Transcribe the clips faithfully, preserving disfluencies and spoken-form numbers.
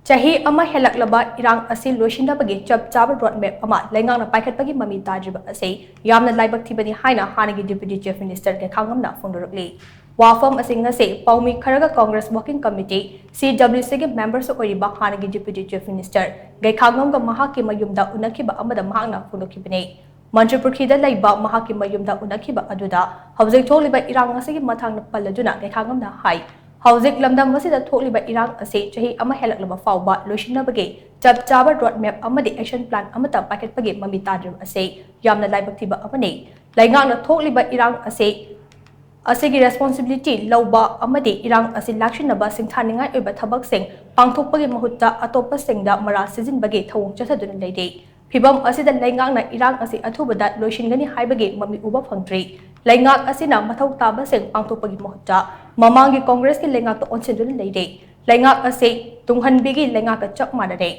ꯆꯍꯤ ꯑꯃ ꯍꯦꯜꯂꯛꯂꯕ ꯏꯔꯥꯡ ꯑꯁꯤ ꯂꯣꯏꯁꯤꯟꯅꯕꯒꯤ ꯆꯞ ꯆꯥꯕ ꯔꯣꯗ ꯃꯦꯞ ꯑꯃ ꯂꯩꯉꯥꯛꯅ ꯄꯥꯏꯈꯠꯄꯒꯤ ꯃꯃꯤ ꯇꯥꯗ꯭ꯔꯤꯕ ꯑꯁꯤ ꯌꯥꯝꯅ ꯂꯥꯏꯕꯛ ꯊꯤꯕꯅꯤ ꯍꯥꯏꯅ ꯍꯥꯟꯅꯒꯤ ꯗꯤꯄ꯭ꯌꯨꯇꯤ ꯆꯤꯐ ꯃꯤꯅꯤꯁꯇꯔ ꯒꯦꯈꯥꯉꯝꯅ ꯐꯣꯡꯗꯣꯔꯛꯂꯤ꯫ ꯋꯥꯐꯝ ꯑꯁꯤ ꯉꯁꯤ ꯄꯥꯎꯃꯤ ꯈꯔꯒ ꯀꯣꯡꯒ꯭ꯔꯦꯁ ꯋꯥꯔꯀꯤꯡ ꯀꯃꯤꯇꯤ, ꯁꯤ ꯗꯕ꯭ꯂꯤꯎ ꯁꯤꯒꯤ ꯃꯦꯝꯕꯔꯁꯨ ꯑꯣꯏꯔꯤꯕ ꯍꯥꯟꯅꯒꯤ ꯗꯤꯄ꯭ꯌꯨꯇꯤ ꯆꯤꯐ ꯃꯤꯅꯤꯁꯇꯔ ꯒꯩꯈꯥꯉꯝꯒ ꯃꯍꯥꯛꯀꯤ ꯃꯌꯨꯝꯗ ꯎꯅꯈꯤꯕ ꯑꯃꯗ ꯃꯍꯥꯛꯅ ꯐꯣꯡꯗꯣꯛꯈꯤꯕꯅꯤ꯫ ꯃꯟꯇ꯭ꯔꯤꯄꯨꯈ꯭ꯔꯤꯗ ꯂꯩꯕ ꯃꯍꯥꯛꯀꯤ ꯃꯌꯨꯝꯗ ꯎꯅꯈꯤꯕ ꯑꯗꯨꯗ ꯍꯧꯖꯤꯛ ꯊꯣꯛꯂꯤꯕ ꯏꯔꯥꯡ ꯑꯁꯤꯒꯤ ꯃꯇꯥꯡꯗ ꯄꯜꯂꯗꯨꯅ ꯒꯩꯈꯥꯉꯝꯅ ꯍꯥꯏ, ꯍꯧꯖꯤꯛ ꯂꯝꯗꯝ ꯑꯁꯤꯗ ꯊꯣꯛꯂꯤꯕ ꯏꯔꯥꯡ ꯑꯁꯤ ꯆꯍꯤ ꯑꯃ ꯍꯦꯜꯂꯛꯂꯕ ꯐꯥꯎꯕ ꯂꯣꯏꯁꯤꯟꯅꯕꯒꯤ ꯆꯞ ꯆꯥꯕ ꯔꯣꯗ ꯃꯦꯞ ꯑꯃꯗꯤ ꯑꯦꯛꯁꯟ ꯄ꯭ꯂꯥꯟ ꯑꯃꯠꯇ ꯄꯥꯏꯈꯠꯄꯒꯤ ꯃꯃꯤ ꯇꯥꯗ꯭ꯔꯤꯕ ꯑꯁꯤ ꯌꯥꯝꯅ ꯂꯥꯏꯕꯛ ꯊꯤꯕ ꯑꯃꯅꯤ꯫ ꯂꯩꯉꯥꯛꯅ ꯊꯣꯛꯂꯤꯕ ꯏꯔꯥꯡ ꯑꯁꯤ ꯑꯁꯤꯒꯤ ꯔꯦꯁꯄꯣꯟꯁꯤꯕꯤꯂꯤꯇꯤ ꯂꯧꯕ ꯑꯃꯗꯤ ꯏꯔꯥꯡ ꯑꯁꯤ ꯂꯥꯛꯁꯤꯟꯅꯕ ꯁꯤꯡꯊꯥꯅꯤꯡꯉꯥꯏ ꯑꯣꯏꯕ ꯊꯕꯛꯁꯤꯡ ꯄꯥꯡꯊꯣꯛꯄꯒꯤ ꯃꯍꯨꯠꯇ ꯑꯇꯣꯞꯄꯁꯤꯡꯗ ꯃꯔꯥꯜ ꯁꯤꯖꯤꯟꯕꯒꯤ ꯊꯧꯑꯣꯡ ꯆꯠꯊꯗꯨꯅ ꯂꯩꯔꯤ꯫ ꯐꯤꯚꯝ ꯑꯁꯤꯗ ꯂꯩꯉꯥꯛꯅ ꯏꯔꯥꯡ ꯑꯁꯤ ꯑꯊꯨꯕꯗ ꯂꯣꯏꯁꯤꯟꯒꯅꯤ ꯍꯥꯏꯕꯒꯤ ꯃꯃꯤ ꯎꯕ ꯐꯪꯗ꯭ꯔꯤ꯫ ꯂꯩꯉꯥꯛ ꯑꯁꯤꯅ ꯃꯊꯧ ꯇꯥꯕꯁꯤꯡ ꯄꯥꯡꯊꯣꯛꯄꯒꯤ ꯃꯍꯨꯠꯇ ꯃꯃꯥꯡꯒꯤ ꯀꯣꯡꯒ꯭ꯔꯦꯁꯀꯤ ꯂꯩꯉꯥꯛꯇ ꯑꯣꯟꯁꯤꯟꯗꯨꯅ ꯂꯩꯔꯤ꯫ ꯂꯩꯉꯥꯛ ꯑꯁꯤ ꯇꯨꯡꯍꯟꯕꯤꯒꯤ ꯂꯩꯉꯥꯛꯀ ꯆꯞ ꯃꯥꯟꯅꯔꯦ꯫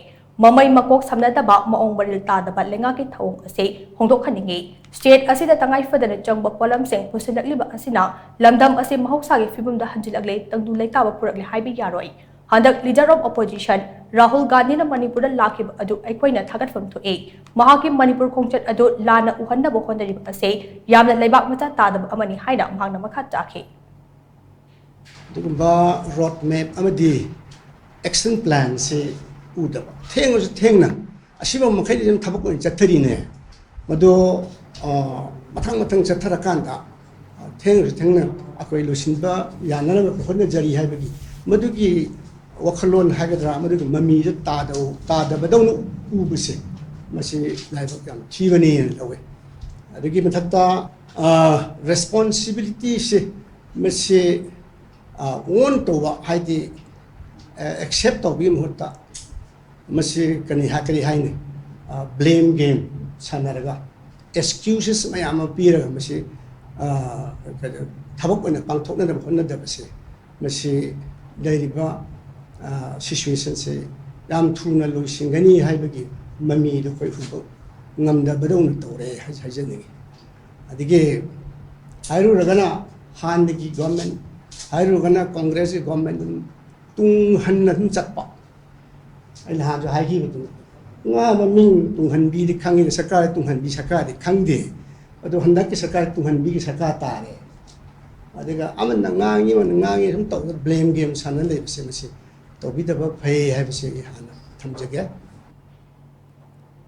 ꯃꯃꯩ ꯃꯀꯣꯛ ꯁꯝꯅꯗꯕ, ꯃꯑꯣꯡ ꯃꯔꯤꯜ ꯇꯥꯗꯕ ꯂꯩꯉꯥꯛꯀꯤ ꯊꯧꯑꯣꯡ ꯑꯁꯤ ꯍꯣꯡꯗꯣꯛꯍꯟꯅꯤꯡꯏ꯫ ꯁ꯭ꯇꯦꯠ ꯑꯁꯤꯗ ꯇꯉꯥꯏ ꯐꯗꯅ ꯆꯪꯕ ꯄꯣꯠꯂꯝꯁꯤꯡ ꯄꯨꯁꯤꯜꯂꯛꯂꯤꯕ ꯑꯁꯤꯅ ꯂꯝꯗꯝ ꯑꯁꯤ ꯃꯍꯧꯁꯥꯒꯤ ꯐꯤꯕꯝꯗ ꯍꯟꯖꯤꯜꯂꯛꯂꯦ, ꯇꯪꯗꯨ ꯂꯩꯇꯥꯕ ꯄꯨꯔꯛꯂꯦ ꯍꯥꯏꯕ ꯌꯥꯔꯣꯏ꯫ ꯍꯟꯗꯛ ꯂꯤꯗꯔ ꯑꯣꯐ ꯑꯣꯄꯣꯖꯤꯁꯟ ꯔꯥꯍꯨꯜ ꯒꯥꯟꯙꯤꯅ ꯃꯅꯤꯄꯨꯔꯗ ꯂꯥꯛꯈꯤꯕ ꯑꯗꯨ ꯑꯩꯈꯣꯏꯅ ꯊꯥꯒꯠꯐꯝ ꯊꯣꯛꯏ꯫ ꯃꯍꯥꯛꯀꯤ ꯃꯅꯤꯄꯨꯔ ꯈꯣꯡꯆꯠ ꯑꯗꯨ ꯂꯥꯟꯅ ꯎꯍꯟꯅꯕ ꯍꯣꯠꯅꯔꯤꯕ ꯑꯁꯤ ꯌꯥꯝꯅ ꯂꯩꯕꯥꯛ ꯃꯆꯥ ꯇꯥꯗꯕ ꯑꯃꯅꯤ ꯍꯥꯏꯅ ꯃꯍꯥꯛꯅ ꯃꯈꯥ ꯇꯥꯈꯤ꯫ ꯑꯗꯨꯒꯨꯝꯕ ꯔꯣꯗ ꯃꯦꯞ ꯑꯃꯗꯤ ꯑꯦꯛꯁꯟ ꯄ꯭ꯂꯥꯟꯁꯦ ꯎꯗꯕ, ꯊꯦꯡꯉꯁꯨ ꯊꯦꯡꯅ ꯑꯁꯤꯐꯥꯎ ꯃꯈꯩꯗꯤ ꯑꯗꯨꯝ ꯊꯕꯛ ꯑꯣꯏꯅ ꯆꯠꯊꯔꯤꯅꯦ꯫ ꯃꯗꯣ ꯃꯊꯪ ꯃꯊꯪ ꯆꯠꯊꯔꯀꯥꯟꯗ ꯊꯦꯡꯅꯁꯨ ꯊꯦꯡꯅ ꯑꯩꯈꯣꯏ ꯂꯣꯏꯁꯤꯟꯕ ꯌꯥꯅꯅꯕ ꯍꯣꯠꯅꯖꯔꯤ ꯍꯥꯏꯕꯒꯤ ꯃꯗꯨꯒꯤ ꯋꯥꯈꯜꯂꯣꯟ ꯍꯥꯏꯒꯗ꯭ꯔꯥ, ꯃꯗꯨꯒꯤ ꯃꯃꯤꯗ ꯇꯥꯗꯕꯗꯧꯅ ꯎꯕꯁꯦ, ꯃꯁꯤ ꯂꯥꯏꯕꯛ ꯌꯥꯝ ꯊꯤꯕꯅꯦꯅ ꯂꯧꯋꯦ꯫ ꯑꯗꯨꯒꯤ ꯃꯊꯛꯇ ꯔꯦꯁꯄꯣꯟꯁꯤꯕꯤꯂꯤꯇꯤꯁꯦ ꯃꯁꯤ ꯑꯣꯟ ꯇꯧꯕ, ꯍꯥꯏꯗꯤ ꯑꯦꯛꯁꯦꯞ ꯇꯧꯕꯒꯤ ꯃꯍꯨꯠꯇ ꯃꯁꯤ ꯀꯔꯤ ꯀꯔꯤ ꯍꯥꯏꯅꯤ, ꯕ꯭ꯂꯦꯝ ꯒꯦꯝ ꯁꯥꯟꯅꯔꯒ, ꯑꯦꯛꯁꯀ꯭ꯌꯨꯁꯦꯁ ꯃꯌꯥꯝ ꯑꯃ ꯄꯤꯔꯒ ꯃꯁꯤ ꯊꯕꯛ ꯑꯣꯏꯅ ꯄꯥꯡꯊꯣꯛꯅꯅꯕ ꯍꯣꯠꯅꯗꯕꯁꯦ, ꯃꯁꯤ ꯂꯩꯔꯤꯕ ꯁꯤꯆꯨꯋꯦꯁꯟꯁꯦ ꯌꯥꯝ ꯊꯨꯅ ꯂꯣꯏꯁꯤꯟꯒꯅꯤ ꯍꯥꯏꯕꯒꯤ ꯃꯃꯤꯗꯣ ꯑꯩꯈꯣꯏ ꯎꯕ ꯉꯝꯗꯕꯗꯧꯅ ꯇꯧꯔꯦ ꯍꯥꯏꯖꯅꯤꯡꯉꯤ꯫ ꯑꯗꯒꯤ ꯍꯥꯏꯔꯨꯔꯒꯅ ꯍꯥꯟꯅꯒꯤ ꯒꯣꯔꯃꯦꯟ, ꯍꯥꯏꯔꯨꯔꯒꯅ ꯀꯣꯡꯒ꯭ꯔꯦꯁꯀꯤ ꯒꯣꯔꯃꯦꯟ ꯑꯗꯨꯝ ꯇꯨꯡ ꯍꯟꯅ ꯑꯗꯨꯝ ꯆꯠꯄ, ꯑꯩ ꯅꯍꯥꯟꯁꯨ ꯍꯥꯏꯈꯤꯕꯗꯨꯅꯤ, ꯉꯥ ꯃꯃꯤꯡ ꯇꯨꯡꯍꯟꯕꯤꯗꯤ ꯈꯪꯉꯤ, ꯁꯔꯀꯥꯔ ꯇꯨꯡꯍꯟꯕꯤ ꯁꯔꯀꯥꯔꯗꯤ ꯈꯪꯗꯦ꯫ ꯑꯗꯣ ꯍꯟꯗꯛꯀꯤ ꯁꯔꯀꯥꯔ ꯇꯨꯡꯍꯟꯕꯤꯒꯤ ꯁꯔꯀꯥꯔ ꯇꯥꯔꯦ꯫ ꯑꯗꯨꯒ ꯑꯃꯅ ꯉꯥꯡꯉꯤ, ꯑꯃꯅ ꯉꯥꯡꯉꯤ, ꯁꯨꯝ ꯇꯧꯗꯅ blame game ꯁꯥꯟꯅ ꯂꯩꯕꯁꯦ, ꯃꯁꯤ ꯇꯧꯕꯤꯗꯕ ꯐꯩ ꯍꯥꯏꯕꯁꯤ ꯑꯩ ꯍꯥꯟꯅ ꯊꯝꯖꯒꯦ꯫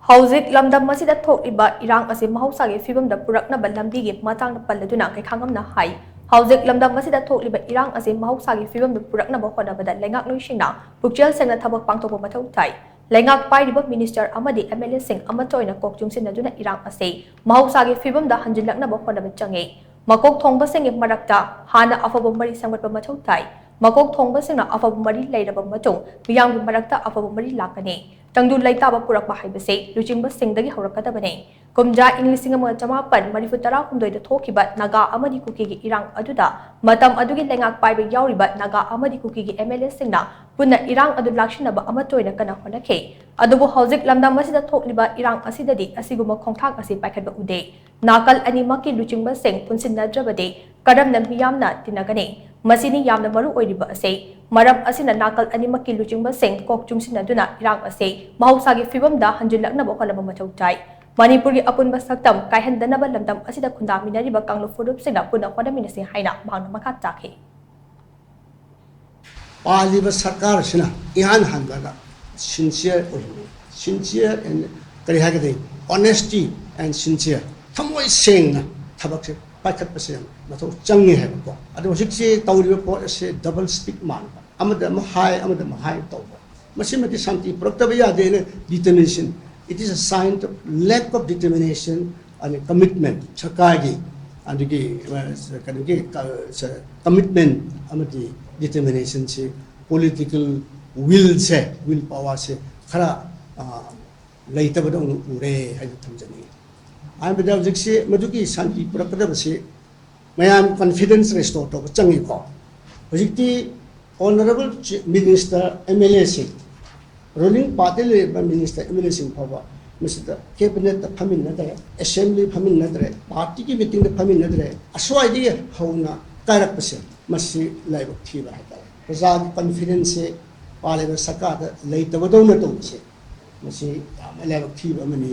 ꯍꯧꯖꯤꯛ ꯂꯝꯗꯝ ꯑꯁꯤꯗ ꯊꯣꯛꯂꯤꯕ ꯏꯔꯥꯡ ꯑꯁꯤ ꯃꯍꯧꯁꯥꯒꯤ ꯐꯤꯕꯝꯗ ꯄꯨꯔꯛꯅꯕ ꯂꯝꯕꯤꯒꯤ ꯃꯇꯥꯡꯗ ꯄꯜꯂꯗꯨꯅ ꯀꯩꯈꯥꯉꯝꯅ ꯍꯥꯏ, ꯍꯧꯖꯤꯛ ꯂꯝꯗꯝ ꯑꯁꯤꯗ ꯊꯣꯛꯂꯤꯕ ꯏꯔꯥꯡ ꯑꯁꯤ ꯃꯍꯧꯁꯥꯒꯤ ꯐꯤꯕꯝꯗ ꯄꯨꯔꯛꯅꯕ ꯍꯣꯠꯅꯕꯗ ꯂꯩꯉꯥꯛꯂꯣꯏꯁꯤꯡꯅ ꯄꯨꯛꯆꯦꯜ ꯁꯦꯡꯅ ꯊꯕꯛ ꯄꯥꯡꯊꯣꯛꯄ ꯃꯊꯧ ꯇꯥꯏ꯫ ꯂꯩꯉꯥꯛ ꯄꯥꯏꯔꯤꯕ minister ꯑꯃꯗꯤ MLAꯁꯤꯡ ꯑꯃꯠꯇ ꯑꯣꯏꯅ ꯀꯣꯛ ꯆꯨꯡꯁꯤꯟꯅꯗꯨꯅ ꯏꯔꯥꯡ ꯑꯁꯤ ꯃꯍꯧꯁꯥꯒꯤ ꯐꯤꯕꯝꯗ ꯍꯟꯖꯤꯜꯂꯛꯅꯕ ꯍꯣꯠꯅꯕ ꯆꯪꯏ꯫ ꯃꯀꯣꯛ ꯊꯣꯡꯕꯁꯤꯡꯒꯤ ꯃꯔꯛꯇ ꯍꯥꯟꯅ ꯑꯐꯕ ꯃꯔꯤ ꯁꯦꯝꯒꯠꯄ ꯃꯊꯧ ꯇꯥꯏ꯫ ꯃꯀꯣꯛ ꯊꯣꯡꯕꯁꯤꯡꯅ ꯑꯐꯕ ꯃꯔꯤ ꯂꯩꯔꯕ ꯃꯇꯨꯡ ꯃꯤꯌꯥꯝꯒꯤ ꯃꯔꯛꯇ ꯑꯐꯕ ꯃꯔꯤ ꯂꯥꯛꯀꯅꯤ꯫ ꯇꯪꯗꯨ ꯂꯩꯇꯥꯕ ꯄꯨꯔꯛꯄ ꯍꯥꯏꯕꯁꯤ ꯂꯨꯆꯤꯡꯕꯁꯤꯡꯗꯒꯤ ꯍꯧꯔꯛꯀꯗꯕꯅꯤ꯫ ꯀꯨꯝꯖꯥ ꯏꯪ ꯂꯤꯁꯤꯡ ꯑꯃꯒ ꯆꯃꯥꯄꯟ ꯃꯔꯤꯐꯨ ꯇꯔꯥꯍꯨꯝꯗꯣꯏꯗ ꯊꯣꯛꯈꯤꯕ ꯅꯥꯒꯥ ꯑꯃꯗꯤ ꯀꯨꯀꯤꯒꯤ ꯏꯔꯥꯡ ꯑꯗꯨꯗ ꯃꯇꯝ ꯑꯗꯨꯒꯤ ꯂꯩꯉꯥꯛ ꯄꯥꯏꯕ ꯌꯥꯎꯔꯤꯕ ꯅꯥꯒꯥ ꯑꯃꯗꯤ ꯀꯨꯀꯤꯒꯤ MLAꯁꯤꯡꯅ ꯄꯨꯟꯅ ꯏꯔꯥꯡ ꯑꯗꯨ ꯂꯥꯛꯁꯤꯟꯅꯕ ꯑꯃꯠꯇ ꯑꯣꯏꯅ ꯀꯟꯅ ꯍꯣꯠꯅꯈꯤ꯫ ꯑꯗꯨꯕꯨ ꯍꯧꯖꯤꯛ ꯂꯝꯗꯝ ꯑꯁꯤꯗ ꯊꯣꯛꯂꯤꯕ ꯏꯔꯥꯡ ꯑꯁꯤꯗꯗꯤ ꯑꯁꯤꯒꯨꯝꯕ ꯈꯣꯡꯊꯥꯡ ꯑꯁꯤ ꯄꯥꯏꯈꯠꯄ ꯎꯗꯦ꯫ ꯅꯥꯀꯜ ꯑꯅꯤꯃꯛꯀꯤ ꯂꯨꯆꯤꯡꯕꯁꯤꯡ ꯄꯨꯟꯁꯤꯟꯅꯗ꯭ꯔꯕꯗꯤ ꯀꯔꯝꯅ ꯃꯤꯌꯥꯝꯅ ꯇꯤꯟꯅꯒꯅꯤ? ꯃꯁꯤꯅꯤ ꯌꯥꯝꯅ ꯃꯔꯨ ꯑꯣꯏꯔꯤꯕ ꯑꯁꯤ꯫ ꯃꯔꯝ ꯑꯁꯤꯅ ꯅꯥꯀꯜ ꯑꯅꯤꯃꯛꯀꯤ ꯂꯨꯆꯤꯡꯕꯁꯤꯡ ꯀꯣꯛ ꯆꯨꯡꯁꯤꯟꯅꯗꯨꯅ ꯏꯔꯥꯡ ꯑꯁꯤ ꯃꯍꯧꯁꯥꯒꯤ ꯐꯤꯕꯝꯗ ꯍꯟꯖꯤꯜꯂꯛꯅꯕ ꯍꯣꯠꯅꯕ ꯃꯊꯧ ꯇꯥꯏ꯫ ꯃꯅꯤꯄꯨꯔꯒꯤ ꯑꯄꯨꯟꯕ ꯁꯛꯇꯝ ꯀꯥꯏꯍꯟꯗꯅꯕ ꯂꯝꯗꯝ ꯑꯁꯤꯗ ꯈꯨꯟꯗꯥꯃꯤꯟꯅꯔꯤꯕ ꯀꯥꯡꯂꯨꯞ ꯐꯨꯔꯨꯞꯁꯤꯡꯅ ꯄꯨꯟꯅ ꯍꯣꯠꯅꯃꯤꯟꯅꯁꯤ ꯍꯥꯏꯅ ꯃꯍꯥꯛꯅ ꯃꯈꯥ ꯇꯥꯈꯤ꯫ ꯄꯥꯜꯂꯤꯕ ꯁꯔꯀꯥꯔꯁꯤꯅ ꯏꯍꯥꯟ ꯍꯥꯟꯕꯗ sincere ꯑꯣꯏꯍꯟꯅꯤꯡꯉꯤ꯫ Sincere and, ꯀꯔꯤ ꯍꯥꯏꯒꯗꯒꯦ, honesty and sincere, ꯊꯃꯣꯏ ꯁꯦꯡꯅ ꯊꯕꯛꯁꯦ ꯄꯥꯏꯈꯠꯄꯁꯦ ꯌꯥꯝ ꯃꯊꯧ ꯆꯪꯉꯤ ꯍꯥꯏꯕꯀꯣ꯫ ꯑꯗꯣ ꯍꯧꯖꯤꯛꯁꯤ ꯇꯧꯔꯤꯕ ꯄꯣꯠ ꯑꯁꯦ double speak ꯃꯥꯟꯕ, ꯑꯃꯗ ꯑꯃ ꯍꯥꯏ, ꯑꯃꯗ ꯑꯃ ꯍꯥꯏ ꯇꯧꯕ, ꯃꯁꯤꯃꯗꯤ ꯁꯥꯟꯇꯤ ꯄꯨꯔꯛꯇꯕ ꯌꯥꯗꯦꯅ determination, it is a sign of lack of determination and commitment, ꯁꯔꯀꯥꯔꯒꯤ ꯑꯗꯨꯒꯤ, ꯑ, ꯀꯩꯅꯣꯒꯤ, ꯀ-, ꯁ-, commitment ꯑꯃꯗꯤ determinationꯁꯤ, political willꯁꯦ, will powerꯁꯦ ꯈꯔ, ꯑ, ꯂꯩꯇꯕꯗꯧꯅ ꯎꯔꯦ ꯍꯥꯏꯅ ꯊꯝꯖꯅꯤꯡꯉꯤ꯫ ꯑꯍꯥꯟꯕꯗ ꯍꯧꯖꯤꯛꯁꯤ ꯃꯗꯨꯒꯤ ꯁꯥꯟꯇꯤ ꯄꯨꯔꯛꯀꯗꯕꯁꯤ ꯃꯌꯥꯝ confidence restore ꯇꯧꯕ ꯆꯪꯉꯤꯀꯣ꯫ ꯍꯧꯖꯤꯛꯇꯤ honourable minister, MLAꯁꯤꯡ, ruling party ꯂꯩꯔꯤꯕ minister, MLAꯁꯤꯡ ꯐꯥꯎꯕ ꯃꯁꯤꯗ cabinetꯇ ꯐꯝꯃꯤꯟꯅꯗ꯭ꯔꯦ, assembly ꯐꯝꯃꯤꯟꯅꯗ꯭ꯔꯦ, partyꯒꯤ meetingꯗ ꯐꯝꯃꯤꯟꯅꯗ꯭ꯔꯦ꯫ ꯑꯁ꯭ꯋꯥꯏꯗꯒꯤ ꯍꯧꯅ ꯀꯥꯏꯔꯛꯄꯁꯦ ꯃꯁꯤ ꯂꯥꯏꯕꯛ ꯊꯤꯕ ꯍꯥꯏꯇꯥꯔꯦ꯫ ꯄ꯭ꯔꯖꯥꯒꯤ confidenceꯁꯦ ꯄꯥꯜꯂꯤꯕ ꯁꯔꯀꯥꯔꯗ ꯂꯩꯇꯕꯗꯧꯅ ꯇꯧꯕꯁꯦ, ꯃꯁꯤ ꯌꯥꯝꯅ ꯂꯥꯏꯕꯛ ꯊꯤꯕ ꯑꯃꯅꯤ꯫